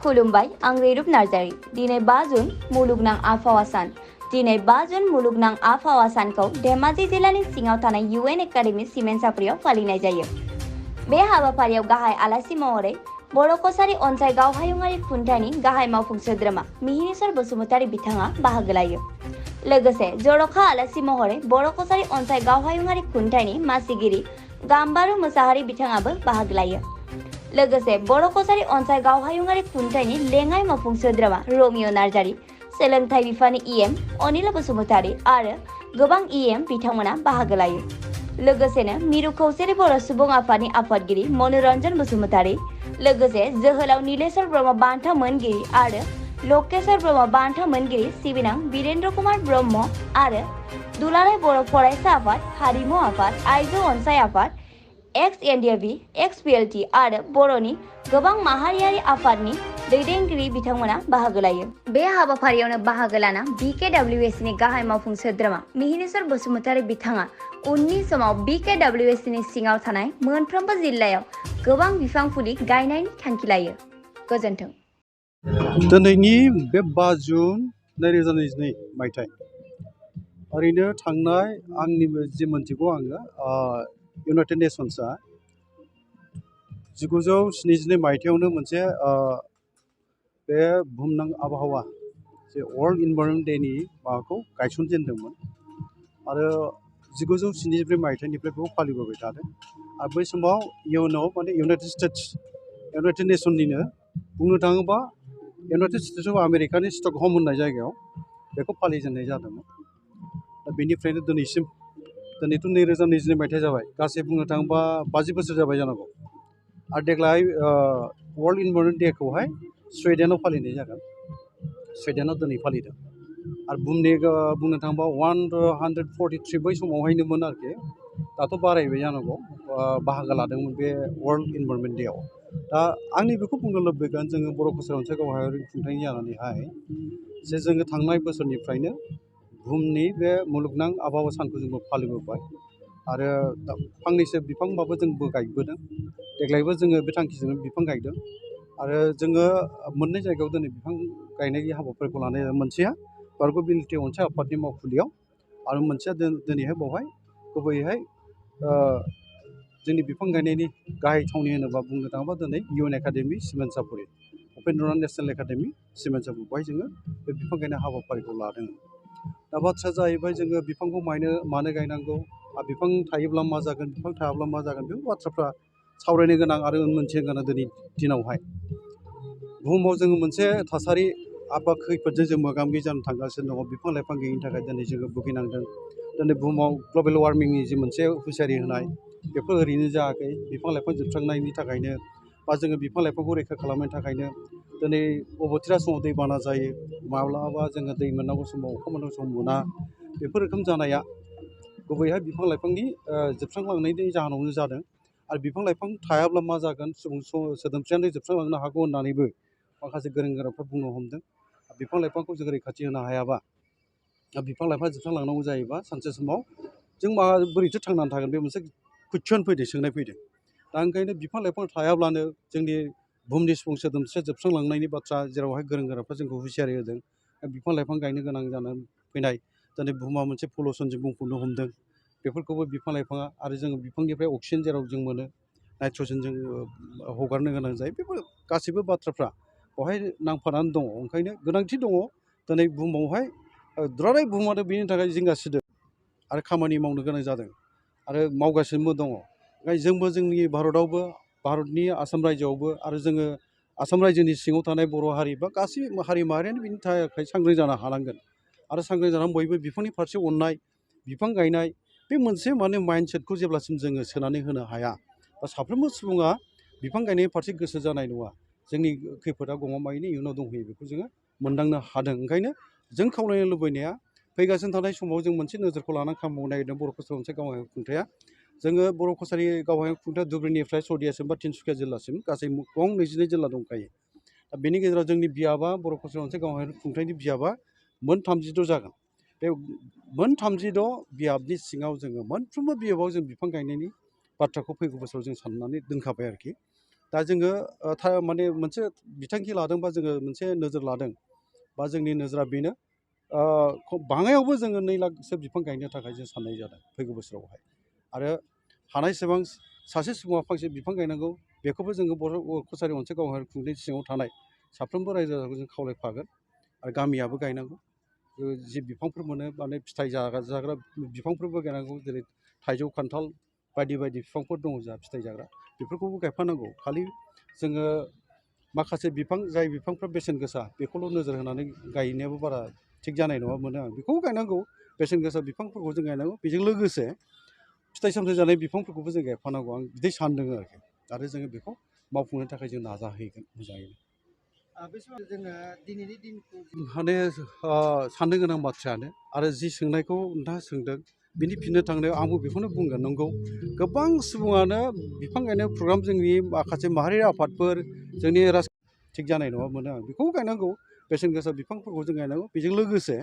खुलुमबाय आं रैरुप नार्जारी दिनै 5 जुन मुलुगनां आबहावा सान दिनै 5 जुन मुलुगनां आबहावा सानखौ धेमाजि जिल्लानि सिङाव थानाय UN एकाडेमि सिमेन्टसापुरियाव फालिनाय जायो। बे हाबाफारियाव गाहाय आलासि महरै बर' कसारी अनसाय गावहायुङारि खुंथायनि गाहाय मावफुं सोद्रोमा मिहिनीश्वर बसुमतारी बिथाङा बाहागो लायो। लोगोसे जर'खा आलासि महरै बर' कसारी अनसाय गावहायुङारि खुंथायनि मासिगिरि गाम्बारु मोसाहारि बिथाङाबो बाहागो लायो। लोगोसे बर' कसारी अनसाय गावहायुङारि खुंथायनि लेङाइ मावफुं सोद्रोमा रमिय' नार्जारी, सोलोंथाइ बिफाननि EM अनिल बसुमतारी आरो गोबां EM बिथांमोना बाहागो लायो। लोगोसेनो मिरु खौसेरि बर' सुबुं आफादनि आफादगिरि मनरन्जन बसुमतारी, लोगोसे जोहोलाव नीलेश्वर ब्रह्म बान्था मोनगिरि आरो लकेश्वर ब्रह्म बान्था मोनगिरि सिबिनां वीरेन्द्र कुमार ब्रह्म आरो दुलाराय बर' फरायसा आफाद, हारिमु आफाद, आइजो अनसाय आफाद, XNDF, XPLT आरो बर'नि गोबां माहारियारि आफादनि दैदेनगिरि बिथांमोना बाहागो लायो। बे हाबाफारियावनो बाहागो लाना BKWAC नि गाहाय मावफुं सोद्रोमा मिहिनीश्वर बसुमतारी बिथाङा उननि समाव BKWAC नि सिङाव थानाय मोनफ्रोमबो जिल्लायाव गोबां बिफां फुलि गायनायनि थांखि लायो। गोजोन्थों। दिनैनि बे 5 जुन 2022 मायथाइ ओरैनो थांनाय आंनि जि मोनथिगौ आङो इउनाइटेड नेसन्सआ 1972 मायथाइयावनो मोनसे बे बुहुमनां आबहावा जे वर्ल्ड इनभाइरनमेन्ट डेनि माबाखौ गायसनजेनदोंमोन आरो 1973 मायथाइनिफ्राय बेखौ फालिबोबाय थादों आरो बै समाव इउएनआव माने इउनाइटेड नेसननिनो बुंनो थाङोबा इउनाइटेड स्टेट्स अफ आमेरिकानि स्टकहम होननाय जायगायाव बेखौ फालिजेननाय जादोंमोन। दा बेनिफ्रायनो दिनैसिम दिनैथ' 2022 मायथाइ जाबाय गासै बुंनो थाङोबा 50 बोसोर जाबाय जानांगौ आरो देग्लाय वर्ल्ड इनभाइरनमेन्ट डेखौहाय स्विडेनाव फालिनाय जागोन। स्विडेनाव दिनै फालिदों आरो बुहुमनि बुंनो थाङोबा 143 बै समावहायनोमोन आरोखि दाथ' बारायबाय जानांगौ बाहागो लादोंमोन बे वर्ल्ड इनभाइरनमेन्ट डेआव। दा आंनि बेखौ बुंनो लुबैगोन जोङो बर' कसारी अनसाय गावहायुङारि खुंथायनि जानानैहाय जे जोङो थांनाय बोसोरनिफ्रायनो बुहुमनि बे मुलुगनां आबहावा सानखौ जोंबो फालिबोबाय आरो फांनैसो बिफांबाबो जोंबो गायबोदों। देग्लायबो जोङो बे थांखिजोंनो बिफां गायदों आरो जोङो मोननै जायगायाव दिनै बिफां गायनायनि हाबाफारिखौ लानाय जादों। मोनसेया बारग'बिलिटि अनसाय आफादनि मावखुलियाव आरो मोनसेया दिनैहाय बावहाय गुबैयैहाय जोंनि बिफां गायनायनि गाहाय थावनि होनोबा बुंनो थाङोबा दिनै UN एकाडेमि सिमेन्टसापुरि उपेन्द्रनाथ नेसनेल एकाडेमि सिमेन्टसापुरि बेवहाय जोङो बे बिफां गायनाय हाबाफारिखौ लादों। दा बाथ्राया जाहैबाय जोङो बिफांखौ मानो गायनांगौ आरो बिफां थायोब्ला मा जागोन बिफां थायाब्ला मा जागोन बेफोर बाथ्राफ्रा सावरायनो गोनां आरो मोनथिनो गोनां दिनै दिनावहाय बुहुमाव जोङो मोनसे थासारि आबहावा खैफोदजों जों मोगा मोगि जानो थांगासिनो दङ। बिफां लाइफां गैयिनि थाखाय दिनै जोङो भुगिनांदों। दिनै बुहुमाव ग्लबेल वार्मिंनि जि मोनसे हुसियारि होनाय बेफोर ओरैनो जायाखै बिफां लाइफां जोबस्रांनायनि थाखायनो बा जोङो बिफां लाइफांखौ रैखा खालामनायनि थाखायनो दिनै अबथिरा समाव दैबाना जायो माब्लाबा जोङो दै मोननांगौ समाव अखा मोननांगौ समाव मोना बेफोर रोखोम जानाया गुबैहाय बिफां लाइफांनि जोबस्रांलांनायनि जाहोनावनो जादों आरो बिफां लाइफां थायाब्ला मा जागोन सुबुं सोदोमस्रियानो जोबस्रांलांनो हागौ होननानैबो माखासे गोरों गोराफ्रा बुंनो हमदों। बिफां लाइफांखौ जों रैखाथि होनो हायाबा बिफां लाइफां जोबस्रांलांनांगौ जायोबा सानसे समाव जों बोरैथो थांनानै थागोन बे मोनसे कुइसन फैदों सोंनाय फैदों। दा ओंखायनो बिफां लाइफां थायाब्लानो जोंनि बुहुमनि सुबुं सोदोमस्रिया जोबस्रांलांनायनि बाथ्रा जेरावहाय गोरों गोराफ्रा जोंखौ हुसियारि होदों। बिफां लाइफां गायनो गोनां जानानै फैनाय दिनै बुहुमा मोनसे पलिउसनजों बुंफबनो हमदों बेफोरखौबो बिफां लाइफाङा आरो जोङो बिफांनिफ्राय अक्सिजेन जेराव जों मोनो नाइट्रजेन जों हगारनो गोनां जायो बेफोर गासैबो बाथ्राफ्रा बेवहाय नांफानानै दङ। ओंखायनो गोनांथि दङ दिनै बुहुमावहाय दुलाराय बुहुमानो बेनि थाखाय जिंगासिदों आरो खामानि मावनो गोनां जादों आरो मावगासिनोबो दङ। ओंखायनो जोंबो जोंनि भारतआवबो भारतनि आसाम रायजोआवबो आरो जोङो आसाम रायजोनि सिङाव थानाय बर' हारि बा गासै हारि माहारियानो बिनि थाखाय सांग्रां जानो हानांगोन आरो सांग्रां जानानै बयबो बिफांनि फारसे अननाय बिफां गायनाय बे मोनसे माने माइन्डसेटखौ जेब्लासिम जोङो सोनानै होनो हाया बा साफ्रोमबो सुबुङा बिफां गायनायनि फारसे गोसो जानाय नङा जोंनि खैफोदा गमामायैनो इयुनाव दंहैयो बेखौ जोङो मोनदांनो हादों। ओंखायनो जों खावलायनो लुबैनाया फैगासिनो थानाय समाव जों मोनसे नोजोरखौ लानानै खामानि मावनो नागिरदों बर' कसारी अनसाय गावहायुं खुंथाया। जोङो बर' कसारी गावहायुं खुंथाया धुबुरीनिफ्राय सदियासिम बा तिनसुकिया जिल्लासिम गासै गं 22 जिल्ला दंखायो। दा बेनि गेजेराव जोंनि बियाबा बर' कसारी अनसाय गावहायुं खुंथायनि बियाबा मोन 36 जागोन। बे मोन 36 बियाबनि सिङाव जोङो मोनफ्रोमबो बियाबाव जों बिफां गायनायनि बाथ्राखौ फैगौ बोसोराव जों साननानै दोनखाबाय आरोखि। दा जोङो माने मोनसे बिथांखि लादों बा जोङो मोनसे नोजोर लादों बा जोंनि नोजोरा बेनो बाङायावबो जोङो 2 लाखसो बिफां गायनो थाखाय जों साननाय जादों फैगौ बोसोरावहाय आरो हानायसेबां सासे सुबुङा फांसे बिफां गायनांगौ बेखौबो जोङो बर' कसारि ओनसोल गावहारि खुंथायनि सिङाव थानाय साफ्रोमबो रायजो राजाखौ जों खावलायफागोन आरो गामियाबो गायनांगौ जि बिफांफोर मोनो माने फिथाइ जाग्रा बिफांफोरबो गायनांगौ जेरै थाइजौ खान्थाल बायदि बायदि बिफांफोर दङ जोंहा फिथाइ जाग्रा बेफोरखौबो गायफानांगौ खालि जोङो माखासे बिफां जाय बिफांफ्रा बेसेन गोसा बेखौल' नोजोर होनानै गायनायाबो बारा थिग जानाय नङा मोनो आं बेखौबो गायनांगौ बेसेन गोसा बिफांफोरखौ जों गायनांगौ बेजों लोगोसे फिथाइ सामथाइ जानाय बिफांफोरखौबो जों गायफानांगौ आं बिदि सानदों आरो जोङो बेखौ मावफुंनो थाखाय जों नाजाहैगोन मोजाङैनो बे समाव जोङो दिनैनि दिनखौ माने साननो गोनां बाथ्रायानो आरो जि सोंनायखौ नोंथाङा सोंदों बिनि फिननो थांनायाव आंबो बेखौनो बुंगोन नंगौ गोबां सुबुङानो बिफां गायनाय प्रग्राम जोंनि माखासे माहारियारि आफादफोर जोंनि थिग जानाय नङा मोनो आं बेखौबो गायनांगौ बेसेन गोसा बिफांफोरखौ जों गायनांगौ बेजों लोगोसे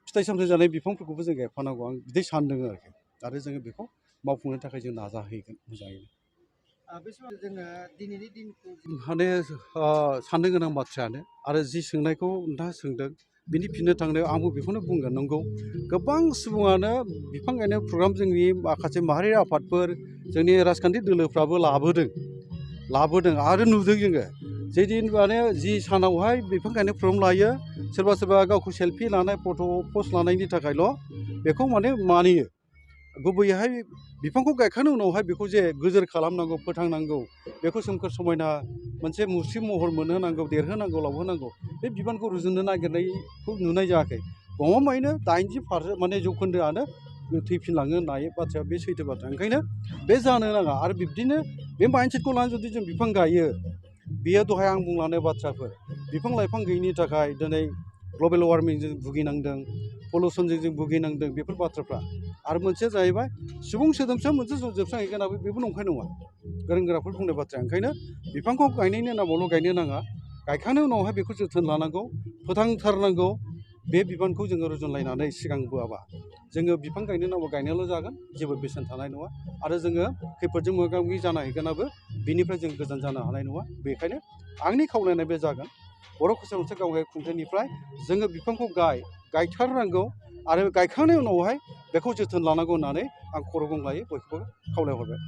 फिथाइ सामथाइ जानाय बिफांफोरखौबो जों गायफानांगौ आं बिदि सानदों आरो जोङो बेखौ मावफुंनो थाखाय जों नाजाहैगोन मोजाङैनो बे समाव जोङो दिनैनि दिनखौ माने साननो गोनां बाथ्रायानो आरो जि सोंनायखौ नोंथाङा सोंदों बिनि फिननो थांनायाव आंबो बेखौनो बुंगोन नंगौ गोबां सुबुङानो बिफां गायनाय प्रग्राम जोंनि माखासे माहारियारि आफादफोर जोंनि राजखान्थि दोलोफ्राबो लाबोदों आरो नुदों जोङो जेदिन माने जि सानावहाय बिफां गायनाय प्रग्राम लायो सोरबा सोरबा गावखौ सेल्फि लानाय फट' पस्ट लानायनि थाखायल' बेखौ मानियो गुबैयैहाय बिफांखौ गायखांनायनि उनावहाय बेखौ जे गोजोर खालामनांगौ फोथांनांगौ बेखौ सोमखोर समायना मोनसे मुस्रि महर मोनहोनांगौ देरहोनांगौ लावहोनांगौ बे बिबानखौ रुजुननो नागिरनायखौ नुनाय जायाखै गमामायैनो 80% माने जौखोन्दोआनो थैफिनलाङो होननाय बाथ्राया बे सैथो बाथ्रा ओंखायनो बे जानो नाङा आरो बिब्दिनो बे माइन्डसेटखौ लानानै जुदि जों बिफां गायो बेयो दहाय आं बुंलांनाय बाथ्राफोर बिफां लाइफां गैयिनि थाखाय दिनै ग्लबेल वार्मिंजों भुगिनांदों पलिउसनजों जों भुगिनांदों बेफोर बाथ्राफ्रा आरो मोनसेया जाहैबाय सुबुं सोदोमस्रिया मोनसे जोबस्रांहैगोनाबो बेबो नंखाय नङा गोरों गोराफोर बुंनाय बाथ्राया ओंखायनो बिफांखौ गायनायनि नामावल' गायनो नाङा गायखांनायनि उनावहाय बेखौ जोथोन लानांगौ फोथांथारनांगौ बे बिबानखौ जोङो रुजुनलायनानै सिगांबोआबा जोङो बिफां गायनो नांगौ गायनायल' जागोन जेबो बेसेन थानाय नङा आरो जोङो खैफोदजों मोगा मोगि जानो हैगोनाबो बिनिफ्राय जों गोजान जानो हानाय नङा बेखायनो आंनि खावलायनाय बे जागोन बर' कसारि मोनसे गावगारि खुंथायनिफ्राय जोङो बिफांखौ गायथारनांगौ आरो गायखांनायनि उनावहाय बेखौ जोथोन लानांगौ होननानै आं खर' गंग्लायै बयखौबो खावलायहरबाय